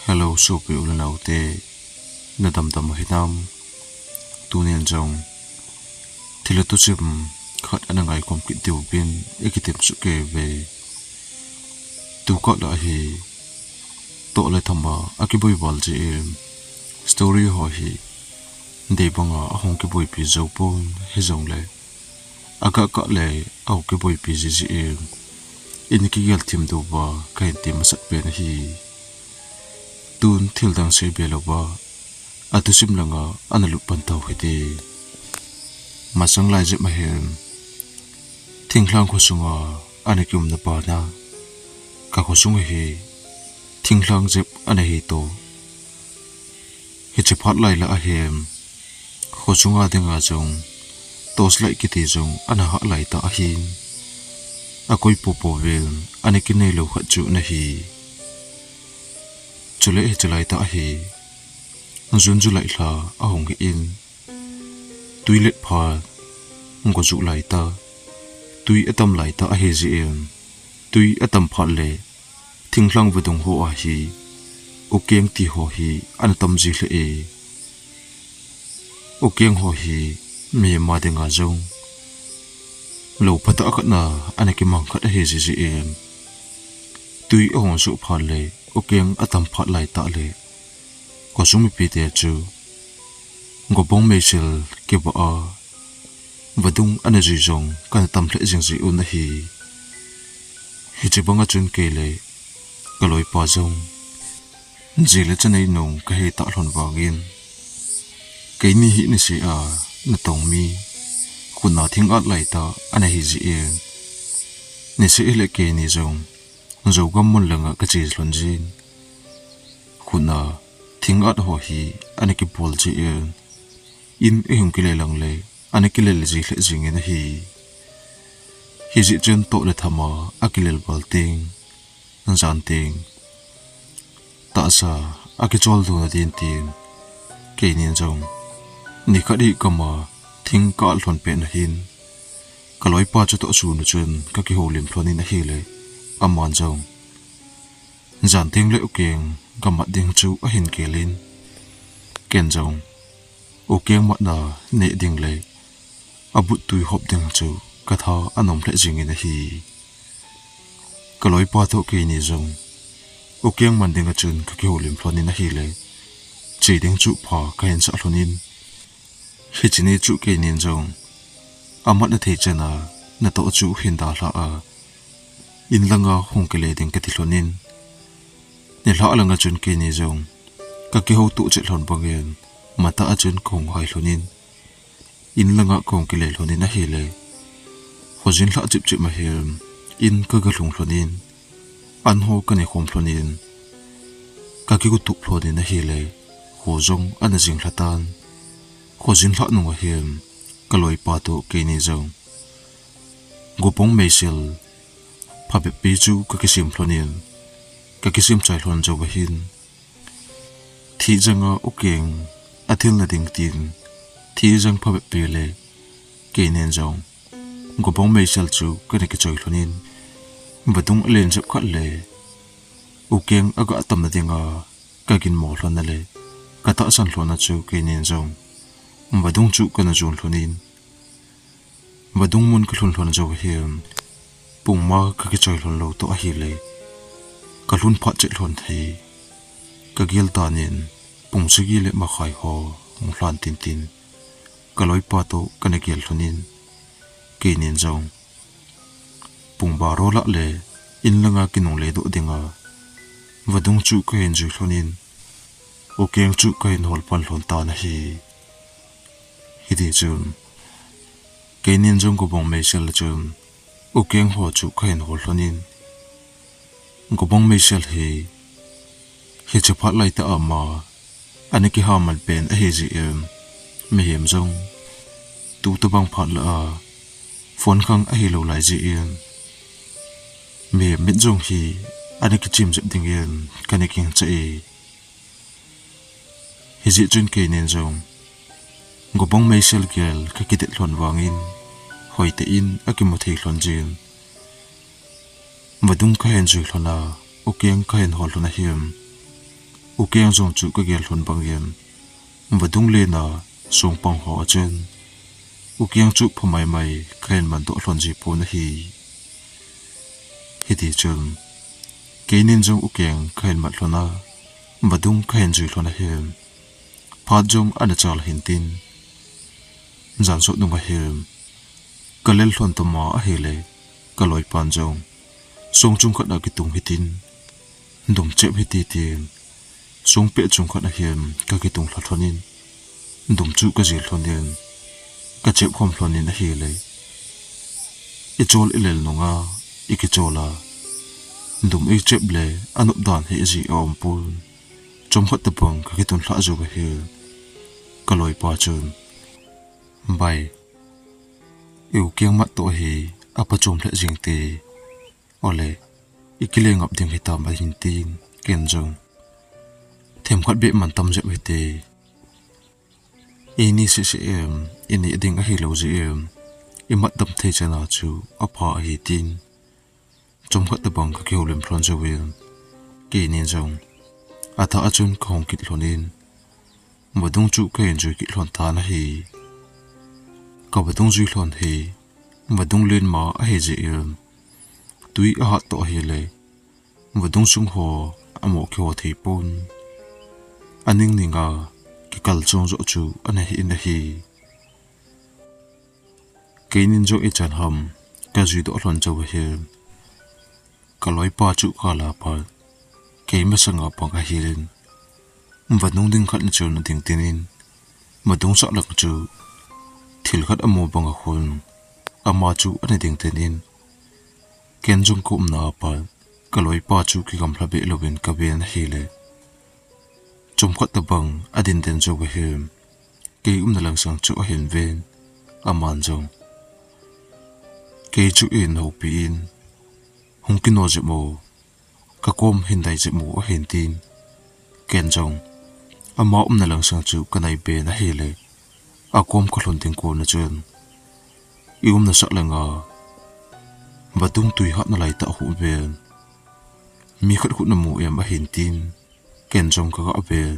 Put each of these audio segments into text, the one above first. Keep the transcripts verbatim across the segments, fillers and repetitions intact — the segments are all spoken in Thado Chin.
Hello, sopi u le nao te, na damdam u hinam? Tunin jong thil le thusim khat ana ngaikhom kit diuvin i kitem suh kei uve. Tukah lah hi toh le tham a kiboi val jeh in story ho hi dei banga ahung kiboipi jou pon, hijongle agah kah le ahung kiboipi jiji in, in kigel thim diuva kahin ti masat pen ahi. Tun thil dang sei be louva, athusim langa ana lut pan tau hite. Masang lai jep ahin, thinglhang khosunga ana kiumna bana, ka khosung hi thinglhang jep ana hi to. Hiche phat lai lah ahin, khosunga dinga jong torchlight kiti jong ana hah lai ta ahin, akoi popo uvin ana kinei lou khat chu ana hi. Chule hiche lai tah hi June July lha ahung hi in, twi let phat go ju lai tah, twi atam lai tah ahi jeh in, twi atam phat le thinglhang vadung ho a hi ukeng ti ho hi ana tam ji lheh e. Ukeng ho hi mihem a dinga jong lou phatah khat na ana kimang khat ahi jiji in, twi ahung suh phat le ukeng atam phat lai tah le khosung mipite chu gobong meisel kivah a vadung ana jui jong kana tam lheh jing ji un ahi. Hiche banga chun kei le ka loipa jong ji le chanei nung kahi tah lhon vangin, keini hi niseh a natong mi, khut a thing at lai tah ana hi jeh in, niseh hile keini jong Zogam mun langa kache lhon jin, khut a thing at ho hi ana kibol jeh in, in ihung kile lang le ana kilel ji lheh jingin ahi. Hijeh chun toh le tham a akilel val teng, jan teng tahsa akichol dona din tin, keinin jong nikhat hi gam a thing ka at lhon pet na hin, ka loipa chutoh sun u chun kakihoulim lhonin ahile, aman jong jan teng le ukeng ka mat ding chu ahin gelin, ken jong ukeng matna neh ding le abut tui hop ding chu katha anom lheh jingin ahi. Ka loipa toh keini jong ukeng man dinga chun kakihoulim lhonin ahile, che ding chu pha kahin sah lhonin, hiche ni chu keinin jong amatna thei chan a natoh chu hin dalha a, in langa hung kile ding kati lhonin, nilhah langa chun keini jong kakihoutoh chet lhon bangin, matah a chun kahung hai lhonin, in langa kahung kile lhonin ahile, khojin lhah chipchip ahin, in kaga lhung lhonin, an ho kanekhom lhonin, kakigutup lhonin ahile, kho jong ana jing lhatan. Khojin lhah nung ahin, ka loipa toh keini jong gopong meisel phabep pi chu kakisem lhonin, kakisem chai lhon jou ahin, thih janga ukeng athilna ding tin, thih jang phabep pi le keinin jong gopong meisel chu kana kichoi lhonin, vadung alen jep khat le ukeng aga tamna dinga kaginmo lhonna le katahsan lhonna chu keinin jong vadung chu kana jon lhonin, vadung mun kalhun lhon jou ahin, pungma kakichoi lhon lou toh ahile, kalhun phat chet lhon hi kagel danin pung sagi le makhai ho hung lhan tintin, ka loipa toh kana gel lhonin, keinin jong pung baro lah le in langa kinungle doh dinga vadung chu kahin jui lhonin, ukeng chu kahin hol pan lhon tan ahi. Hiti chun keinin jong gopong meisel chun ukeng ho chu kahin hol lhonin, gopong meisel hi hiche phat laitah a ma ana kihaman pen ahi jeh in, mihem jong tutobang phat lah a phone khang ahilou lai jeh in, mihem mit jong hi ana kichim jep dingin kana gingcha e. Hijeh chun keinin jong gopong meisel gel kakidet lhon vangin, hoitah in akimu thei lhon jin, vadung kahin jui lhon a, ukeng kahin hol lhon ahin, Ukeng jong chu kagel lhon bangin, vadung lena songpang ho a chun ukeng chu phamaimai kahin mandoh lhon ji pon ahi. Hiti chun keinin jong ukeng kahin mat lhon a, vadung kahin jui lhon ahi. Phat jong ana chal hin tin, jan sot nung ahi. Kalel lhon tama ahile, kaloipan jong song chung khat a kitung hitin, dum chep hiti tin, song peh chung khat ahin kakitung lha lhonin, dum chu kajil lhonin, kachep khom lhonin ahile, ichol ilel nunga ikichol a, dum ichep le anop dan hi iji aum pon. Chomkhat tabang kakitun lhah jou ahi. Kaloipa chun, "Bai, i ukeng mat toh hi apachom lheh jeng te. Ole, ikile ngap ding hitam," ahin tin, ken jong, "Themkhat beh man tam jep hite. Ini sese em, ini ding ahilou jeh em, imat dam thei chana chu apha ahi," tin, chomkhat tabang kakihoulim lhon jouvin, keinin jong atah a chun kahung kit lhonin, vadung chu kahin jui kit lhon tan ahi. Kavadung jui lhon hi vadung len ma ahi jeh in, twi ahat toh ahile, vadung sung ho amo kiho thei pon. Aning ninga kikal chong joh chu ana hi in ahi. Keinin jong ichan ham kajui doh lhon jou ahin, kaloipa chu kala pat kei masanga pang ahilin, vadung ding khat na chun ading tenin, vadung sah lang chu thil khat amu banga khun ama chu ana ding tenin, ken jong kaumna a pat kaloipa chu kigamla beh louvin kaven ahile, chomkhat tabang adin den jou ahin, kei umna langsang chu ahin ven, aman jong, "Kei chu in houpi in, hung kino jep mo, kakom hin dai jep mo," ahin tin, ken jong ama umna langsang chu kanai ven ahile, akom kalhun ding kona chun, "I umna sah langa vadung twi hatna laitah khu ven, mi khat khu namu em?" ahin tin, ken jong kaga ven,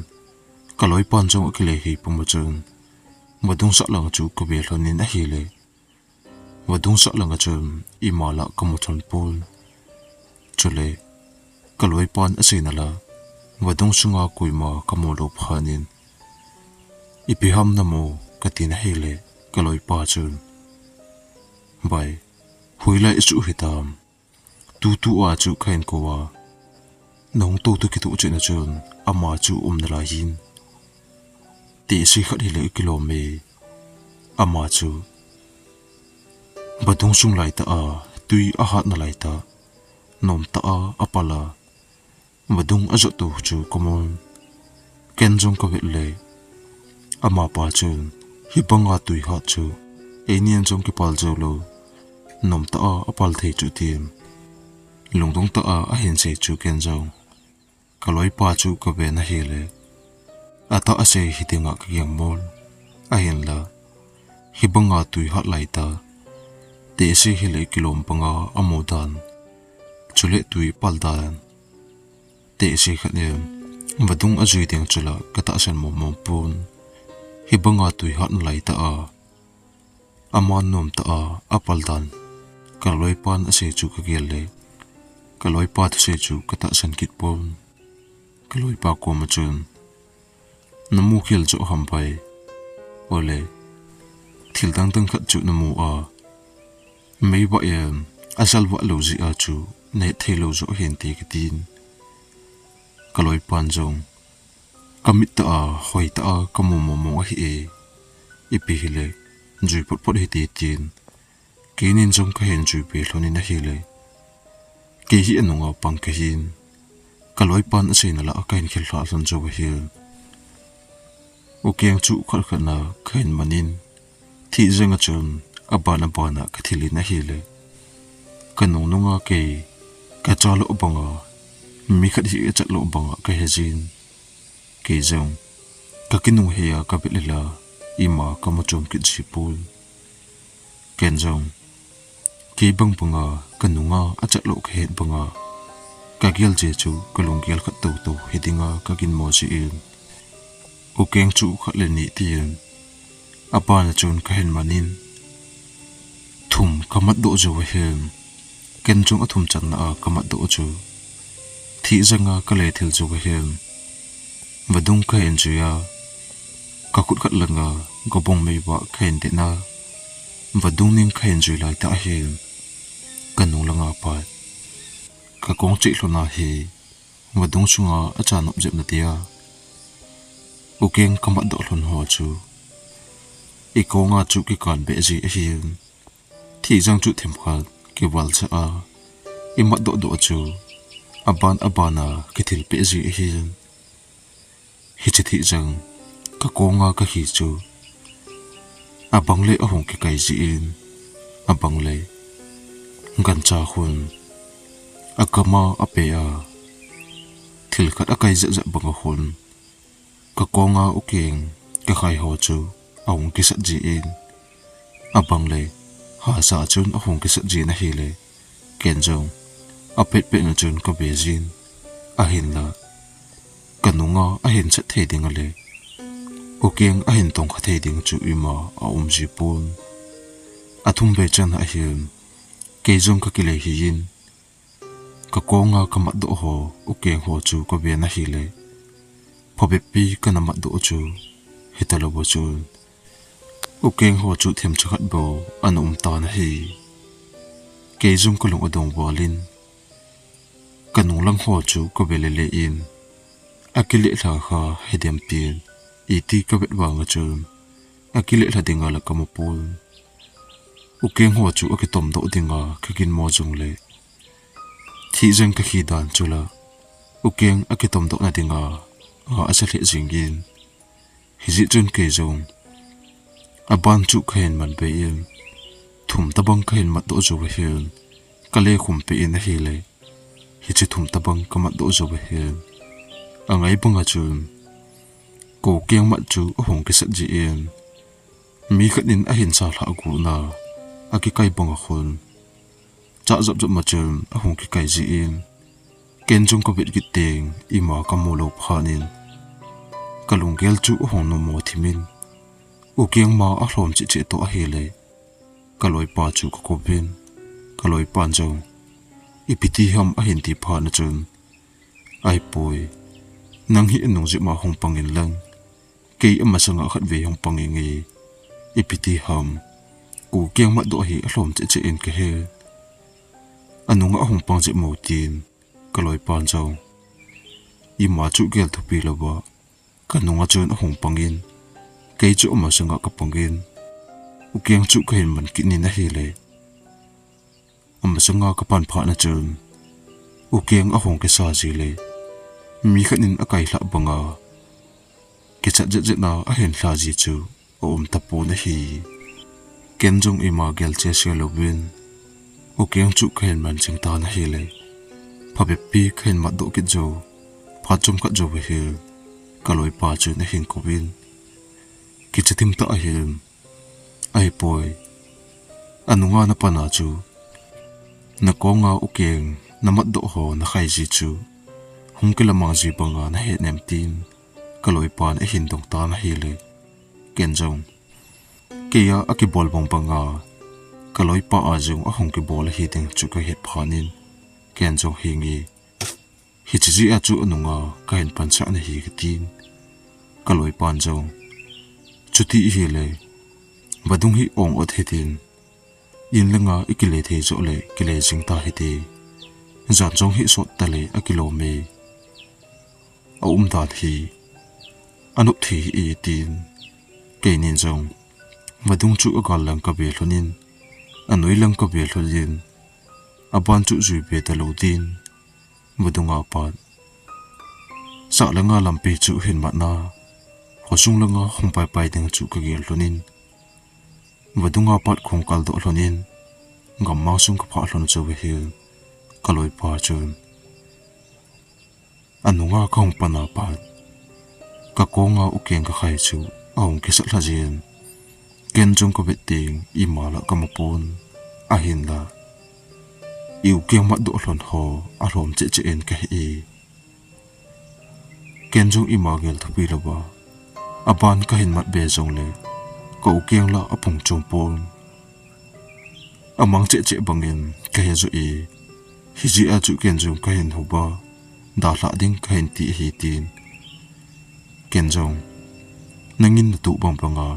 kaloipan jong akile hei puma chun, vadung sah langa chu kave lhonin ahile, vadung sah langa chun ima lah kamu lhon pon. Chule, kaloipan aseina lah, vadung sunga koima kamu lou phatnin, "Ipi ham namu?" katin ahile, kaloipa chun, "Bai, hoilai isuh hitam? Tutu a chu kahin kou a, nahung tou toh kitoh chetna chun ama chu umna lai hin, tehse khat hile kilom e. Ama chu vadung sung laitah a, twi ahatna laitah, nomtah a apal a, vadung ajot tou chu kamun." Ken jong kavet le, amapa chun, "Hibanga twi hat chu einin jong kipal jou lou, nomtah a apal thei chu," tin, lungdong tah a ahin sei chu ken jong, kaloipa chu kaven ahile, atah a sei hi dinga kaging mol, ahinla, hibanga twi hat laitah, tehse hile kilom banga amu dan, chule twi pal dan, tehse khat in vadung ajui ding chu lah katahsan mong mong pon. Hibanga twi hatna laitah a, ama nomtah a apal dan, kaloipan asei chu kagel le, kaloipa thusei chu katahsan kit pon. Kaloipa koma chun, "Namu khel joh ham bai? Ole, thil dang dang khat chu namu a, mei vah in ajal vah lou jeh a chu nahet thei lou joh hinte," katin, kaloipan jong, "Kamit tah a, hoitah a kamu mong mong ahi e. Ipi hile, jui phot phot hite," tin, keinin jong kahin jui be lhonin ahile, kei hi anunga pang kahin, kaloipan aseina lah kahin khel lha lhon jou ahin. Ukeng chu khat khat na kahin manin, thih jenga chun aban aban a kathilin ahile, kanung nunga kei kacha lou banga, mi khat hi achat lou banga kahejin. Kei jong kakinung hei a kavet le la, ima kamu chom kit ji pon. Ken jong kei bang banga kanunga achat lou kahet banga, kagel je chu kalunggel khat tou tou hi dinga ka ginmo jeh in, ukeng chu khat le ni tin, abana chun ka hin man in, thum ka mat doh jou ahin, ken jong athum channa a ka mat doh chu, thih janga ka le thil jou ahin, vadung ka hin jui a, ka khut khat langa gobong mei vah ka hin det a, vadung ning ka hin jui lai tah ahin, ka nung langa pat ka kong cheh lhon a hi, vadung sunga acha nop jep na tia ukeng ka mat doh lhon ho chu, i konga chu kikan beh ji ahin, thih jang chu themkhat kival cha a, i mat doh doh chu aban abana kithil peh ji ahin, hiche thih jang ka konga ka khi chu, abang le ahung kikai jin, abang le gancha khun akama ape a, thil khat akai jeh jeh banga khun ka konga ukeng ka khai ho chu ahung kisat jin, abang le hahsa chun ahung kisat jin ahile, ken jong apet pet na chun ka be jin, ahinla ka nunga ahin sat thei ding ale ukeng ahin tong kha thei ding chu ima aum ji pon. Athum vei chan ahin, kei jong ka kile hi in, ka konga ka mat doh ho, ukeng ho chu ka ve na hile, phabep pi ka na mat doh chu, hita lou va chun, ukeng ho chu themcha khat bou ana um tan ahi. Kei jong ka lung adong val in, ka nung lang ho chu ka ve le le in, akile lha kha hi dem tin, iti ka vet vang a chun, akile lha dinga la ka mu pon. Ukeng ho chu akitom doh dinga ka ginmo jong le, thih jang ka khi dan chu la, ukeng akitom doh na dinga, a asa lheh jing in. Hijeh chun kei jong, aban chu ka hin man be in, thum tabang ka hin mat doh jou ahin, ka le khum pe in ahile, hiche thum tabang ka mat doh jou ahin. Angai banga chun, ko keng mat chu ahung kisat jin, mi khat in ahin sa lha agu na, akikai banga khun, cha jap jap ma chun ahung kikai jin, ken jong ka vet kit teng, ima ka mu lou phat in, ka lunggel chu ahung numo thim in, ukeng ma alhom cheh cheh toh ahile, ka loipa chu ka kou vin, ka loipan jong, ipi ti ham ahin ti phat na chun, Ahipoi, nang hi anung jep ma hung pang in lang, kei amasanga khat vei hung pang inge, ipi ti ham, ko keng mat doh hi alhom cheh cheh in ka he. Anunga ahung pang jep mo tin, ka loipan jong, ima chu gel thupi louva, ka nunga chun ahung pang in, kei chu amasanga ka pang in, ukeng chu ka hin man kit in ahile, amasanga ka pan phat na chun, ukeng ahung kisa ji le, mi khat in akai lha banga, kichat jet jet na ahin lha ji chu aum tapon ahi. Ken jong ima gel cheh se louvin, ukeng chu ka hin man ching tan ahile, phabep pi ka hin mat doh kit jou, phat chomkhat jou ahile, ka loipa chun ahin kouvin, kicha thim tah ahile, Ahipoi, anunga na pan a chu, na konga ukeng na mat doh ho na khai ji chu, hung kila mang ji banga na he nem tin, ka loipan ahin dong tan ahile, ken jong, kei a akibol bang banga, ka loipa a jong ahung kibol ahi ding chu ka het phat in, ken jong hinge, hiche jeh a chu anunga ka hin pansah na hi ka tin, ka loipan jong, chuti ahile, vadung hi ong ot hitin, in langa i kile thei joh le kile jing ta hite, jan jong hi sot ta le akilom e, aum dan hi anop thei hi e tin, keinin jong, vadung chu agal lang ka ve lhon in, anoi lang ka ve lhon in, aban chu jui ve talou din, vadunga pat, sah langa lampi chu hin mat na, khosung langa hung paipai ding chu ka gel lhon in, vadunga pat kahung kal doh lhon in, gammang sung ka phah lhon chu ahile, ka loipa chun, anunga kahung pan a pat, ka konga ukeng ka khai chu ahung kisat lha jin, ken jong ka vet teng ima la ka mu pon, ahinla, i ukeng mat doh lhon ho alhom cheh cheh in ka he e. Ken jong ima gel thupi louva, aban kahin mat be jongle, ka u keng la aphung chom pon. Amang cheh cheh bangin kahe joh e, hijeh a chu ken jong kahin houva, dalhah ding kahin ti ahi tin. Ken jong, nangin natoh bang banga,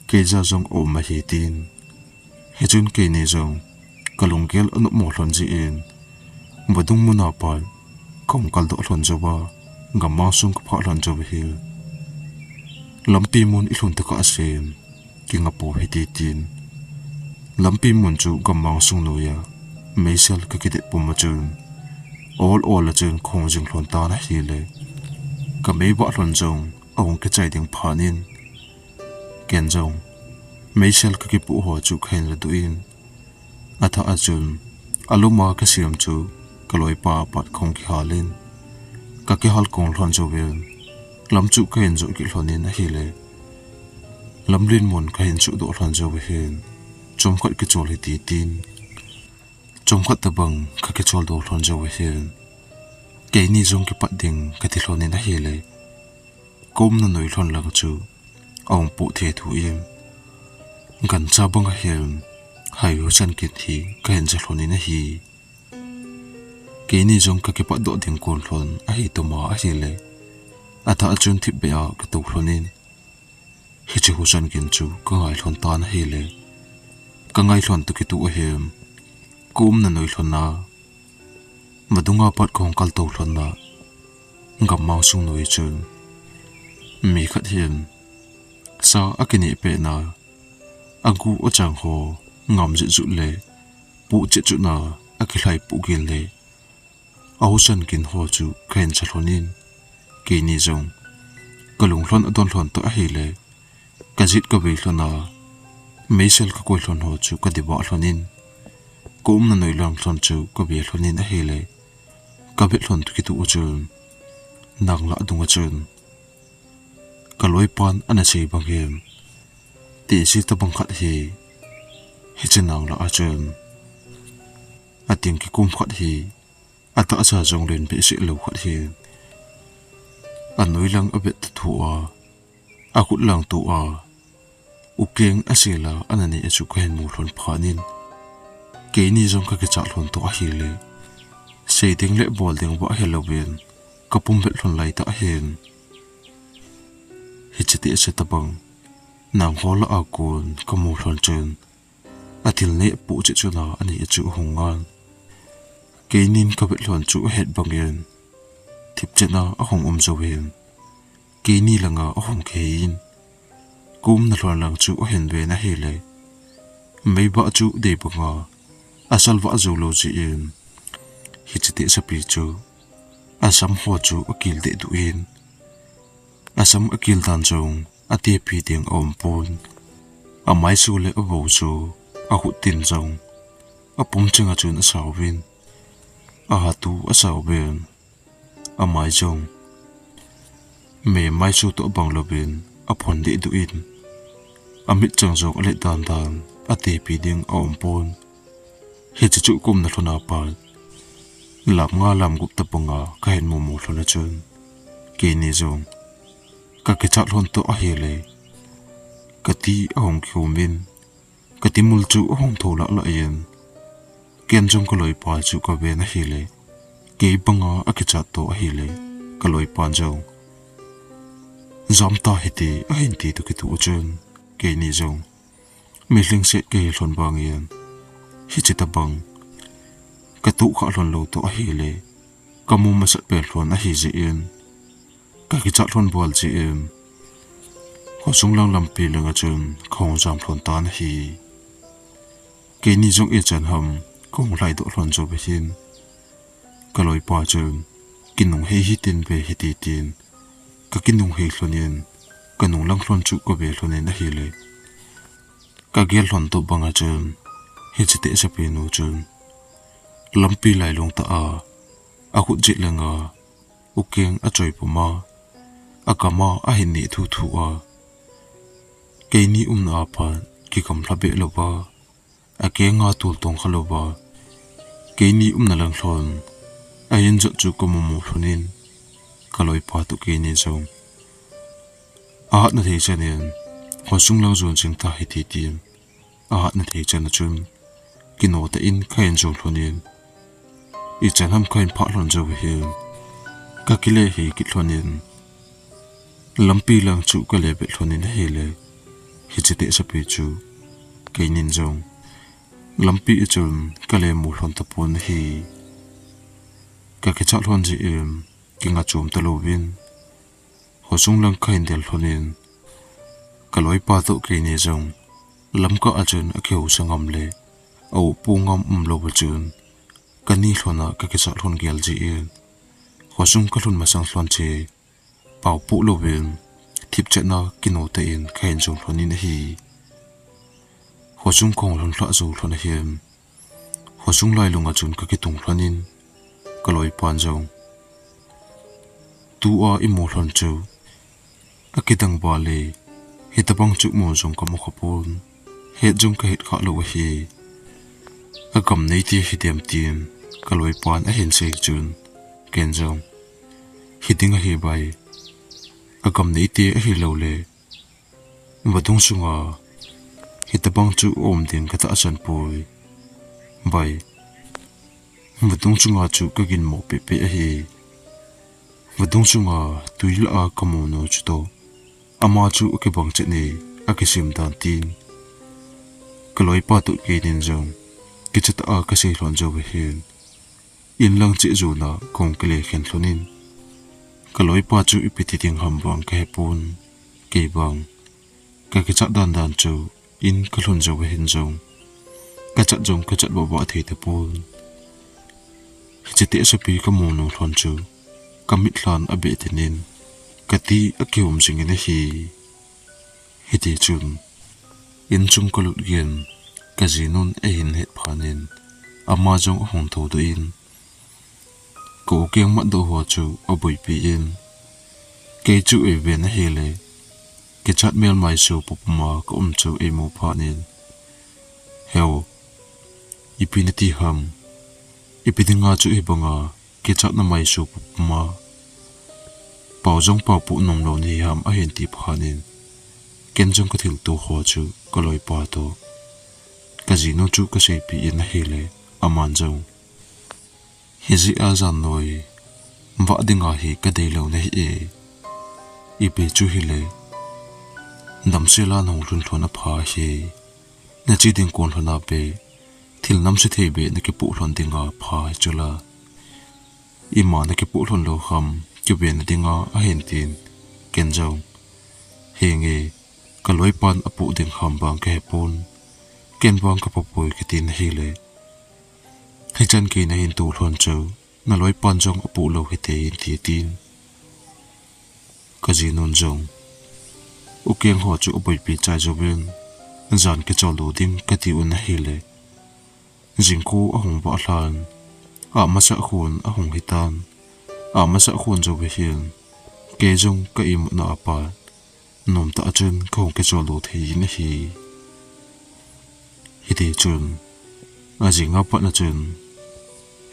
keija jong aum ahi tin. Hichun keini jong, kalunggel anopmo lhon jeh in, vadung muna pat, kahung kaldoh lhon jouva, gammang sung kaphah lhon jou ahi. Lampi mun ilhun tokah sen, kinga pou hite tin. Lampi mun chu gammang sung noiya, meisel kakidet pum a chun, ol ol a chun kahung jing lhon tan ahile, kameivah lhon jong ahung kichai ding phat in, ken jong, meisel kakipoh ho chu kahin ladoh in, athah a chun, aluma kasem chu, kaloipa pat kahung kihal in, kakihal kong lhon jouvin, lam chu kahin jot kit lhon in ahile, lamlen mun kahin suhdoh lhon jou ahin, chomkhat kichol hite tin. Chomkhat tobang kakichol doh lhon jou ahin, keini jong kipat ding kati lhon in ahile, kaumna noi lhon lang chu, ahung poh thethu in, gancha bang ahin, hai husan kin hi kahin ja lhon in ahi. Keini jong kakipat doh ding kon lhon ahi toma ahile, athah a chun thipbeh a katou lhon in, hiche husan kin chu kangai lhon tan ahile, kangai lhon toh kitoh ahin, kaumna noi lhon a, vadunga pat kahung kaltou lhon a, gammang sung noi chun, mi khat hin, sa akineh pet na, agu achang ho, ngam jetjut le, poh chetchut na, akilhai poh gin le, ahusan kin ho chu kahin ja lhon in, keini jong, kalung lhon adon lhon toh ahile, kajet kavei lhon a, meisel kakoi lhon ho chu kadivah lhon in, kaumna noi lang lhon chu kave lhon in ahile, kavet lhon toh kitoh a chun, nang lah adung a chun, kaloipan ana sei bangin, tehse tobang khat hi, hiche nang lah a chun, ating kikum khat hi, atahsa jong len behseh lou khat hi, anoi lang avet tho a, akhut lang toh a, ukeng asel a ana neh a chu kahin mu lhon phat in, keini jong kakichat lhon toh ahile, sei ding le bol ding vah helouvin, kapum vet lhon lai tah ahin. Hiche tehse tobang, nang ho lah a kon kamu lhon chun, athil neh poh chetchut na aneh a chu ahung ngan. Keinin kavet lhon chu ahet bangin, thipchet na ahung um jouvin, keini langa ahung kihei in, kaumna lhon lang chu ahin ven ahile, meivah chu dei banga, asalvah jou lou jeh in, hiche tehsepi chu, asam ho chu akil dehduh in, asam akil dan jong atepi ding aum pon, amaisu le avou chu, akhut tin jong, apum chenga chun asauvin, ahatu asauvin, amai jong, me maisu toh bang louvin aphon dehduh in, amitchang jong alet dan dan atepi ding aum pon. Hiche chu kaumna lhon a pat, lam nga lam gup tobanga kahin mumu lhon a chun, keini jong, kakichat lhon toh ahile, kati ahung kium in, katimul chu ahung thou lah lah in, ken jong kaloipa chu kaven ahile, kei banga akichat toh ahile, kaloipan jong, jam ta hite ahin ti toh kitoh a chun, keini jong, mi lhingset kahi lhon vangin, hiche tobang, katoh khah lhon lou toh ahile, kamu masat pen lhon ahi jeh in, kakichat lhon val jeh in, khosung lang lampi langa chun kahung jam lhon tan ahi. Keini jong ichan ham kahung lhaidoh lhon jou ahin, kaloipa chun, kinung hei hitin ve hite tin, kakinung hei lhon in, kanung lang lhon chu kave lhon in ahile, kagel lhon toh banga chun, hiche tehsepi nu chun, lampi lailung tah a, akhut jet langa, ukeng achoi pum a, akam a ahin neh thuthu a, keini umna a pat kigamlha beh louva, akenga tol tong kha louva, keini umna lang lhon, ahin jot chu kamumu lhon in, ka loipa toh keini jong ahatna thei chan in, khosung lang jon jing ta hite tin, ahatna thei chan a chun, kino tah in ka hin jong lhon in, ichan ham ka hin phah lhon jou ahin, ka kile hei kit lhon in, lampi lang chu ka le bet lhon in ahile, hiche tehsepi chu keinin jong lampi a chun ka le mu lhon tapon ahi. Ka kichat lhon jeh in, kinga chom talouvin, khosung lang ka hin del lhon in, ka loipa toh keini jong lamkah a chun akihousa ngam le a-u apoh ngam umlou a chun, ka ni lhon a ka kichat lhon gel jeh in, khosung ka lhun masang lhon chun, pao poh louvin, thipchetna kino tah in ka hin jong lhon in ahi. Khosung ka hung lhun lhah jou lhon ahin, khosung lailung a chun ka kitung lhon in, ka loipan jong, tua imu lhon chu akidang val e, hitabang chu mu jong ka mu kha pon, het jong ka het kha lou ahi. Agam neite hidem tin ka loipan ahin sei chun, ken jong, hiding ahi bai, agam neite ahilou le, vadung sunga hitabang chu aum ding ka tahsan poi. Bai, vadung sunga chu ka ginmo pehpeh ahi. Vadung sunga tui lah a ka mu nu chu toh, ama chu akibang chet e, akisim dan tin, ka loipa toh keinin jong kicha tah a ka sei lhon jou ahin, in lang cheh jon a ka hung kile khen lhon in, ka loipa chu ipi ti ding ham vang ka hepon, kei vang ka kichat dan dan chu in ka lhun jou ahin jong, ka chat jong ka chat vah vah thei tapon. Hiche tehsepi ka mu nu lhon chu ka mitlhan abeh tin in, ka ti akihum jing in ahi. Hiti chun, in chung ka lut gin, ka jinun ahin het phat in, ama jong ahung thoudoh in, ka u keng matdoh ho chu aboipi in, kei chu eiven ahile, kichat melmai sou puma ka um chu eimu phat in, Heu, ipi nati ham, ipi dinga chu hibanga kichatna mai sou puma, pao jong pao poh nomlou nahi ham, ahin ti phat in, ken jong ka thilto ho chu ka loipa toh ka jinu chu ka seipi in ahile, aman jong, hijeh a jan noi vah dinga hi ka deilou nahi e, ipi chu hile, damsel a nahung lhun lhon apha hi, nache ding kon lhon a be, thil namse thei be nakipoh lhon dinga pha hi chula, ima nakipoh lhon lou ham, kiven dinga, ahin tin, ken jong, henge, ka loipan apoh ding ham vang ka hepon, ken vang ka poh poi katin ahile, hichan kei nahin to lhon chu, na loipan jong apoh lou hite, ahin ti tin, ka jinun jong, u keng ho chu aboipi chai jouvin, jan kicholdo ding kati un ahile, jingkho ahung vah lhan, amasah khun ahung hitan, amasah khun jou ahin, kei jong ka imutna a pat, nomtah a chun ka hung kicholdo thei in ahi. Hiti chun, ajing a pat a chun,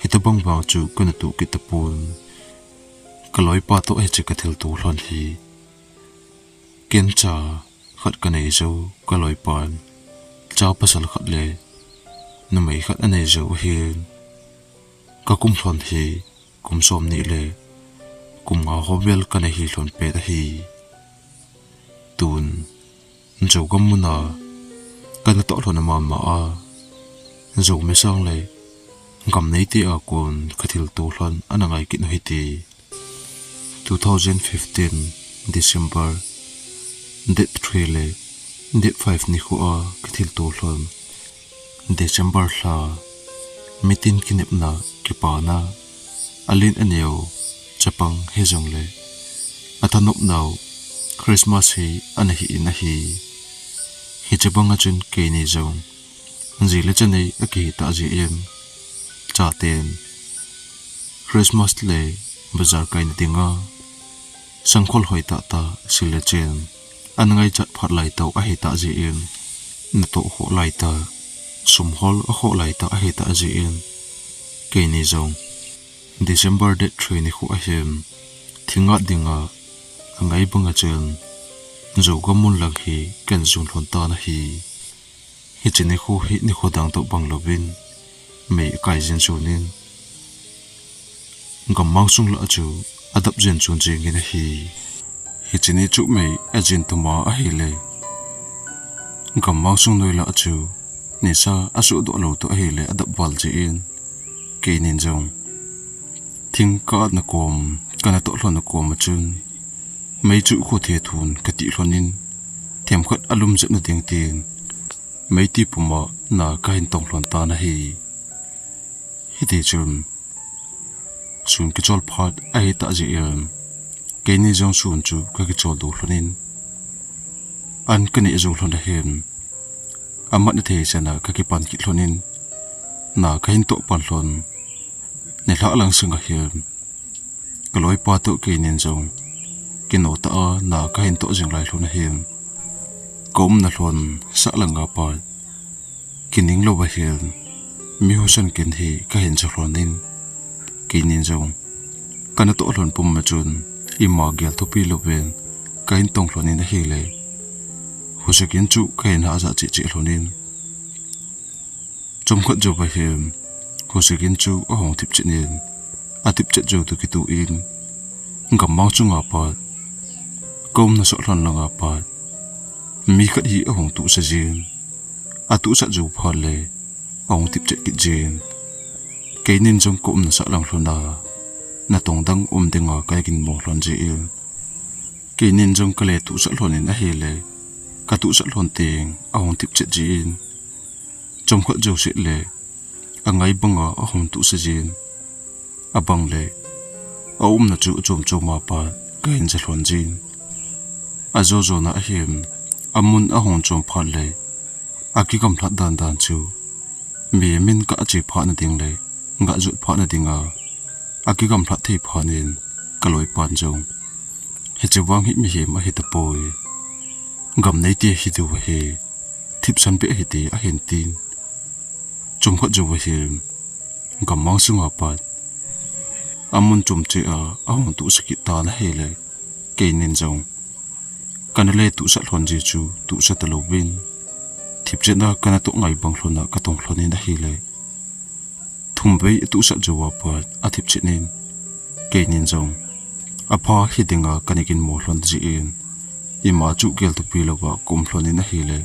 hitabang vang chu kana toh kit tapon, ka loipa toh hiche ka thilto lhon hi, ken cha khat ka nei jou, ka loipan cha pasal khat le numei khat anei jou ahin, ka kum lhon hi kum somni le kum nga ho vel kana hi lhon pet ahi. Tun, Zogam muna kana toh lhon mama a, Zomi sang le gam neite a kon ka thilto lhon ana ngai kit u hite. Two thousand fifteen December date three le date five nikho a ka thilto lhon, December lha, mitin kinepna, kipana, alen aneo chapang hijongle, athanopnau Christmas hi ana hi in ahi. Hiche banga chun keini jong ji le cha nei akihi tah jeh in, chaten Christmas le bazar kaina dinga sangkhol hoi tah tah, sil le chen ana ngaichat phat lai tah ahi tah jeh in, natoh khoh lai tah, sum hol akhoh lai tah ahi tah jeh in, keini jong December date three nikho ahin, Thingnat dinga angai banga chun Zogam mun lang hi kahin jon lhon tan ahi. Hiche nikho hi nikho dang toh bang louvin mei akai jin chun in, gammang sung lah chu adap jin chun jingin ahi. Hiche ni chu mei ajin tuma ahile, gammang sung noi lah chu nisa asoh doh lou toh ahile adap val jin, keinin jong thing ka-at na kom, kana toh lhon na kom a chun mei chu khu the thun kati lhon in, themkhat alum jep na ding tin meiti puma na kahin tong lhon tan ahi. Hiti chun sun kichol phat ahi tah jeh in, keini jong sun chu kakichol doh lhon in, an kaneh jou lhon ahin, amat na thei chan a kakipan kit lhon in, na kahin toh pan lhon. Nilhah lang sung ahin, kaloipa toh keinin jong kino tah a na kahin toh jing lai lhon ahin, kaumna lhon sah langa pat kining lou ahin, mi husa kin hi kahin ja lhon in, keinin jong kana toh lhon pum a chun ima gel thupi louvin kahin tong lhon in ahile, husa kin chu kahin hah jah cheh cheh lhon in, chomkhat jou ahin, husa kin chu ahung thip chet in, athip chet jou toh kitoh in, gammang chunga pat, kaumna sah lhon langa pat mi khat hi ahung tuhsa jin, atuhsah jou phat le ahung thip chet kit jin, keinin jong kaumna sah lang lhon a, natong dang um dinga kahin mo lhon jin, keinin jong kale tuhsah lhon in ahile, katuhsah lhon teng ahung thip chet jin, chomkhat jouse le angai banga ahung tuhsa jin, abang le aumna chu achom chom a pat kahin ja lhon jin, ajo jona ahin, amun ahung chom phat le akigamlhat dan dan chu, mi min kah che phat na ding le gah jot phat na dinga akigamlhat thei phat in, kaloipan jong, hiche vang hi mihem ahi tapoi, gam neite hi diu ahi, thipsan beh ahi ti ahin tin, chomkhat jou ahin, gammang sunga pat amun chom cheh a ahung tuhsa kit tan ahile, keinin jong kana le tuhsah lhon ji chu tuhsa talouvin, thip chet a kana toh ngai bang lhon a katong lhon in ahile, thum vei atuhsah jou a pat athip chet in, keinin jong apha hi dinga kana kin mo lhon jin, ima chu gel thupi louva kaum lhon in ahile,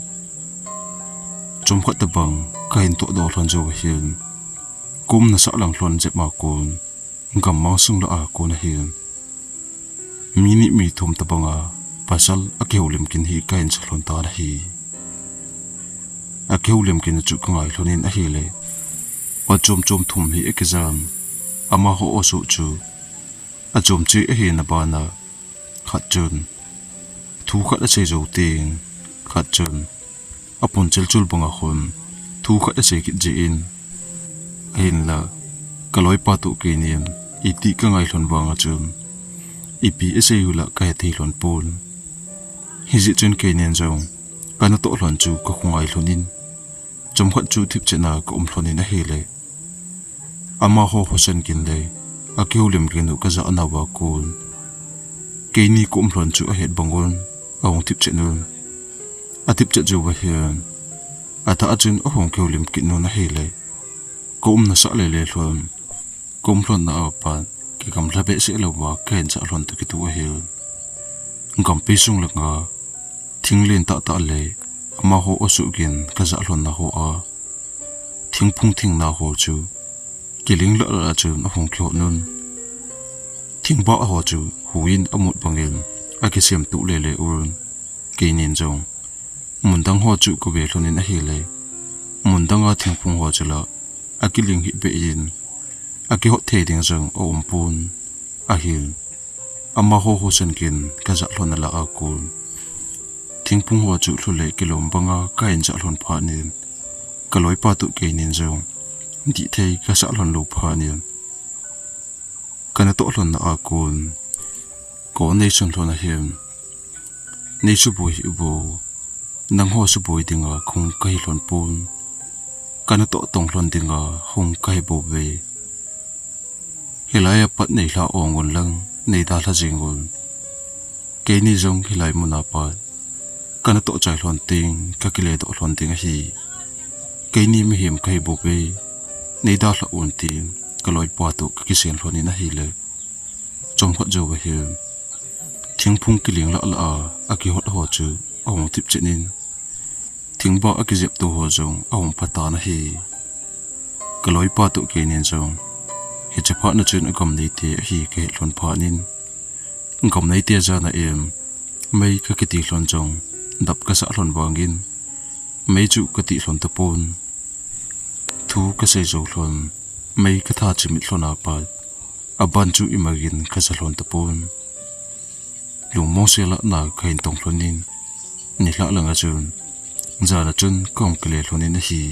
chomkhat tabang kahin toh doh lhon jou ahin, kaumna sah lang lhon jep a kon, gammang sung lah a kon ahin, mi ni mi thum tabanga pasal akihoulim kin hi kahin ja lhon tan ahi. Akihoulim kin chu kangai lhon in ahile, aw chom chom thum hi akijan, amaho aw soh chu achom cheh ahina bana, khat chun thu khat asei jou teng, khat chun apun chilchul banga khun thu khat asei kit jin, ahinla kaloipa toh keinin iti kangai lhon vanga chun ipi asei u lah kahe thei lhon pon. Hijeh chun keinin jong kana toh lhon chu kakhongai lhon in, chomkhat chu thip chet a kaum lhon in ahile, amaho husa kin le akihoulim kin u kajah nauva kon, keini kaum lhon chu ahet bang un ahung thip chet un, athip chet jou ahin, athah a chun ahung kihoulim kit un ahile, kaumna sah lele lhon, kaum lhonna a pat kigamla behseh louva kahin jah lhon toh kitoh ahin, gampi sung langa thing len tahtah le amaho aw soh kin kajah lhonna ho a thingphung thingna ho chu kiling lah lah a chun ahung kihot un, thingbah ho chu huiyin amut bangin akisem tuh lele un, keinin jong mun dang ho chu kave lhon in ahile, mun danga thingphung ho chu la akiling hih beh in, akihot thei ding jong aum pon ahin, amaho husa kin kajah lhonna lah a kon, thingphung ho chu lhu le kilom banga kahin jah lhon phat in, kaloipa toh keinin jong dih thei kasah lhon lou phat in, kana toh lhonna a kon, kon neisun lhon ahin, neisuboi hih uvo, nangho suboi dinga hung kahi lhon pon, kana toh tong lhon dinga hung kahi bouve. Hilai a pat neilhah ong un lang, nei dalha jing un. Keini jong hilai mun a pat kana toh chai lhon ding, ka kile doh lhon ding ahi. Keini mihem kahi bouve, nei dalha un tin ka loipa toh ka kisen lhon in ahile, chomkhat jou ahi. Thingphung kiling lah lah a, akihot ho chu ahung thip chen in, thingba akijep to ho jong ahung pha tan ahi. Ka loipa toh keinin jong, hiche phat na chun agam neite ahi kahet lhon phat in, gam neite jana em, mei ka kiti lhon jong, dap kasah lhon vangin, mei chu kati lhon tapon. Thu kasei jou lhon, mei katha chimit lhon apat, aban chu imagin kasa lhon tapon. Lungmong sel a na kahin tong lhon in, nilhah langa chun, jana chun kahung kile lhon in ahi.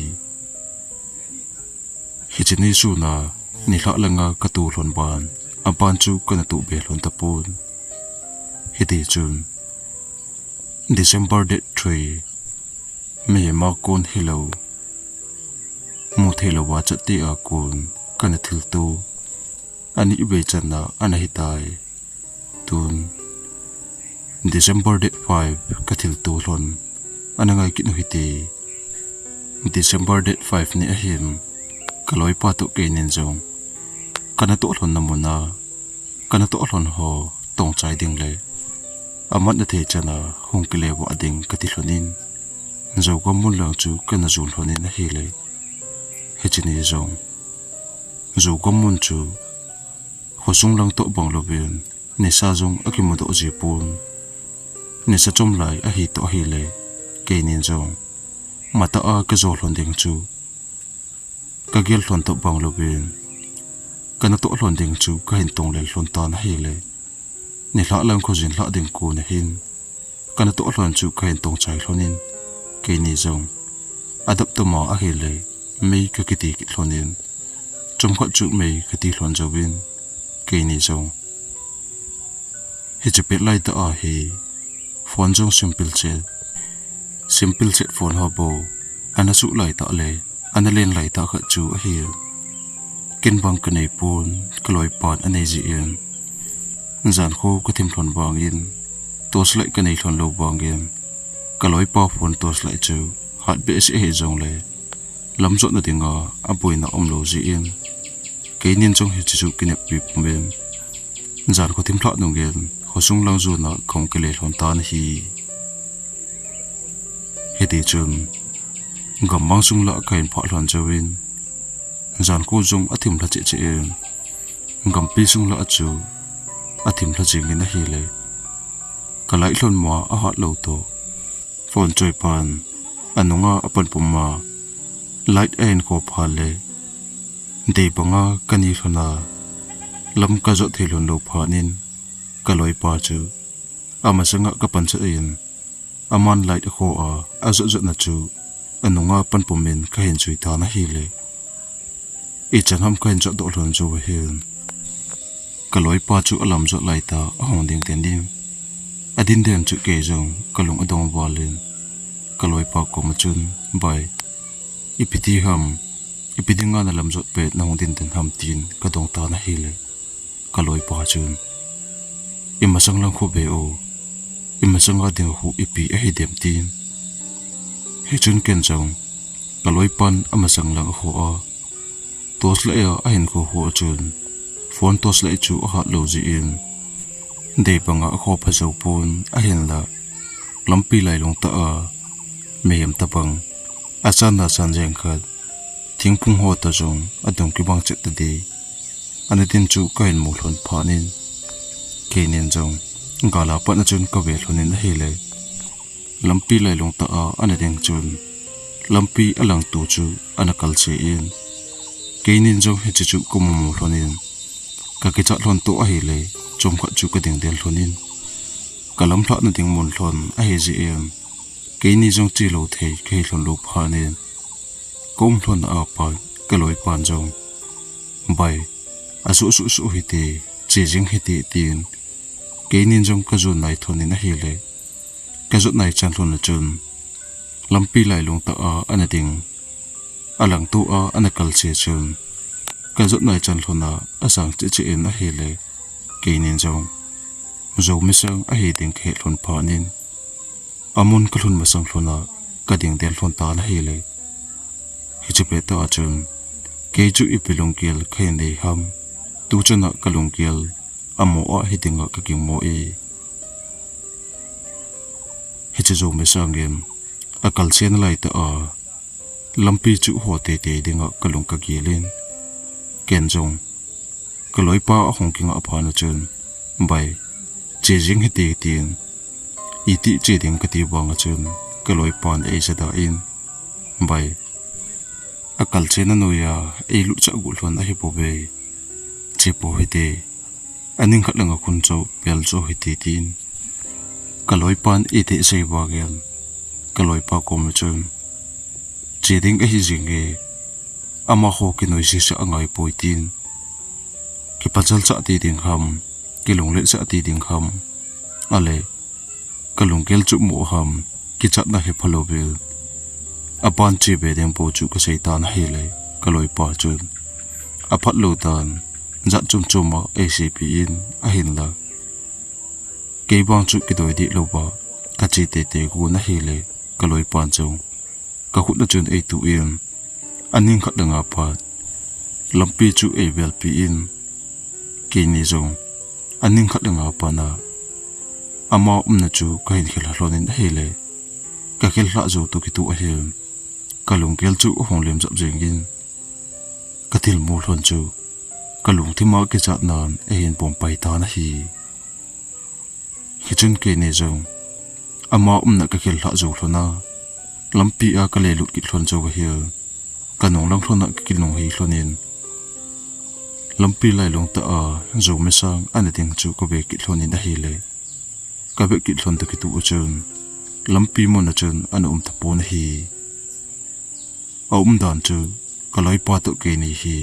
Hiche ni sun a, nilhah langa katoh lhon ban, aban chu kana toh be lhon tapon. Hiti chun, December date three, mihem a kon hilou, mu theilou a chat te a kon kana thilto, ani vei channa ana hitai. Tun, December date five ka thilto lhon, ana ngai kit u hite. December date five ni ahin, ka loipa toh keinin jong, kana toh lhon na mun a, kana toh lhon ho tong chai ding le, amat na thei chana hung kile vah ding kati lhon in, Zogam mun lang chu kana jon lhon in ahile, hiche ni jong, Zogam mun chu, khosung lang toh bang louvin, nisa jong akimu doh ji pon. Nisa chom lai ahi toh ahile, keinin jong, matah a kajo lhon ding chu, kagel lhon toh bang louvin, kana toh lhon ding chu kahin tong lel lhon tan ahile, nilhah lang khojin lhah ding kon ahin, kana toh lhon chu kahin tong chai lhon in, keini jong, adap tama ahile, mei ka kiti kit lhon in, chomkhat chu mei kati lhon jouvin, keini jong, hiche pet lai tah a hi, phone jong simple chet, simple chet phone ho bou, ana suh lai tah le, ana len lai tah khat chu ahi. Ken bang kanei pon, ka loipan anei jeh in, jan kho kathim lhon vangin, torchlight kanei lhon lou vangin, ka loipa phone torchlight chu hat behseh ahi jongle, lamjot na dinga aboina umlou jeh in, keinin jong hiche chu kineppi pumin, jan kho thim lhah nungin, khosung lang jona kahung kile lhon tan ahi. Hiti chun, gammang sung lah kahin phah lhon jouvin, jan kho jong athim lha cheh cheh in, gampi sung lah chu athim lha jingin ahile, ka light lhon ma ahat lou toh, phone choipan anunga apan pum a, light ahin kho phat le, dei banga kani lhon a, lam kajot thei lhon lou phat in, ka loipa chu amasanga kapan chat in, aman light akho a, ajot jotna chu anunga pan pumin kahin jui tan ahile, ichan ham kahin jot doh lhon jou ahin, ka loipa chu alamjot lai tah ahung ding den in, ading den chu kei jong kalung adong val in, ka loipa koma chun, Bai, ipi ti ham, ipi dinga nalamjot pet nahung ding den ham tin kadong tan ahile, ka loipa chun, imasang lang kho ve o, imasanga ding khu ipi ahi dem tin. Hichun ken jong, ka loipan amasang lang akho a, torchlight a ahin kho kho a chun, phone torchlight chu ahat lou jeh in, dei banga akho pha jou pon ahinla, lampi lailung tah a, mihem tobang, achan na chan jeng khat, thingphung ho toh jong adung kibang chet tading, ana ding chu kahin mu lhon phat in, keinin jong, gal a pat a chun kave lhon in ahile, lampi lailung tah a ana ding chun, lampi alangto chu ana kalse in, keinin jong hiche chu kamu mu lhon in, kakichat lhon toh ahile, chomkhat chu kading den lhon in, kalamlhah na ding mun lhon ahi jeh in, keini jong chelou thei kahi lhon lou phat in, kaum lhon a pat ka loipan jong, Bai, asuh suh suh hite, che jing hite, tin, keinin jong kajon nai lhon in ahile, kajot nai chan lhon a chun, lampi lailung tah a ana ding, alangto a ana kalse chun, kajot nai chan lhon a asang cheh cheh in ahile, keinin jong Zomi sang ahi ding kahet lhon phat in, amun kalhun masang lhon a kading den lhon tan ahile. Hiche pet tah a chun, kei chu ipi lunggel kahin nei ham, tuchan a kalunggel amo a hiding a kagingmo e. Hiche Zomi sangin akalchen lai tah a, lampi chu ho teitei ding a kalung kagel in, ken jong kaloipa ahung kingah phat a chun, "Bai, che jing hite," tin, "Iti che ding?" kati vang a chun, kaloipan eija dah in, "Bai, akalchen a noiya eilut chah gu lhon ahi bouve. Che pou hite, aning khat lang a khun chu pel chu hite," tin, kaloipan iti sei vang in, kaloipa kom a chun, "Che ding ahi jing e, amaho kinoise sah angai poi," tin, "Kipachal chah ti ding ham, kilunglet chah ti ding ham, ale kalunggel chu mo ham, kichatna hi phalou vin, aban che ve ding bou chu kasei tan ahile," kaloipa chun aphat lou dan jat chom chom a eiseipeh in, ahinla kei vang chu kidoi deh louva kache teitei gon ahile, kaloipan jong kakhut a chun eituh in, aning khat lang a pat lampi chu eivelpi in, keini jong aning khat lang a pat a ama umna chu kahin khel lha lhon in ahile, kakhel lhah jou toh kitoh ahin, kalunggel chu ahung lem jap jeng in, kathilmu lhon chu kalungthim a kichatnan eihin pom pai tan ahi. Hichun keini jong ama umna kakhel lhah jou lhon a, lampi a kalelut kit lhon jou ahile, kanung lang lhon a kakinunghei lhon in, lampi lailung tah a Zomi sang ana ding chu kave kit lhon in ahile, kave kit lhon toh kitoh a chun lampi mun a chun ana um tapon ahi. Aumdan chu kaloipa toh keini hi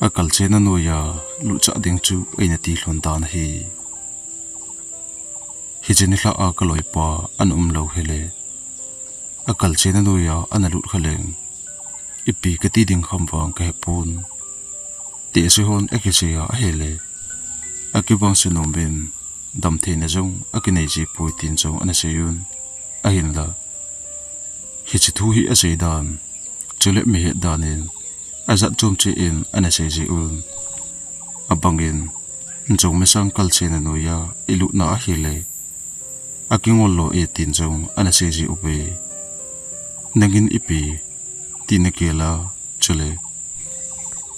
akalchen a noiya lut chah ding chu eina ti lhon dan ahi. Hiche nilhah a kaloipa ana um lou hile, akalchen a noiya ana lut kha leng, ipi kati ding ham vang kahepon. Tehse hon akisei a ahile, akivangse nom in, damtheina jong akinei ji poi tin jong ana sei un. Ahinla, hiche thu hi asei dan, chule mihet dan in ajat chom cheh in ana sei ji un. Abang in, Zomi sang kalchen a noiya ilutna ahile, akingol lou e tin jong ana sei ji uve. Nangin ipi ti nagel a, chule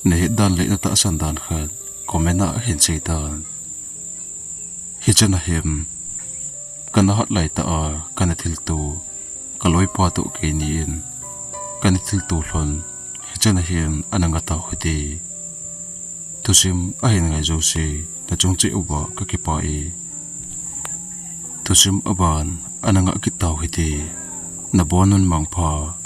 nahet dan le natahsan dan khat comment a hin sei tan. Hichan a hin, kana hat lai tah a kana thilto, kaloipa toh keini in kana thilto lhon, hichan a hin ana ngah tau hite. Thusim ahin ngai jouse nachung cheh uva kakipah e. Thusim aban ana ngah kit tau hite. Nabonun mangpha.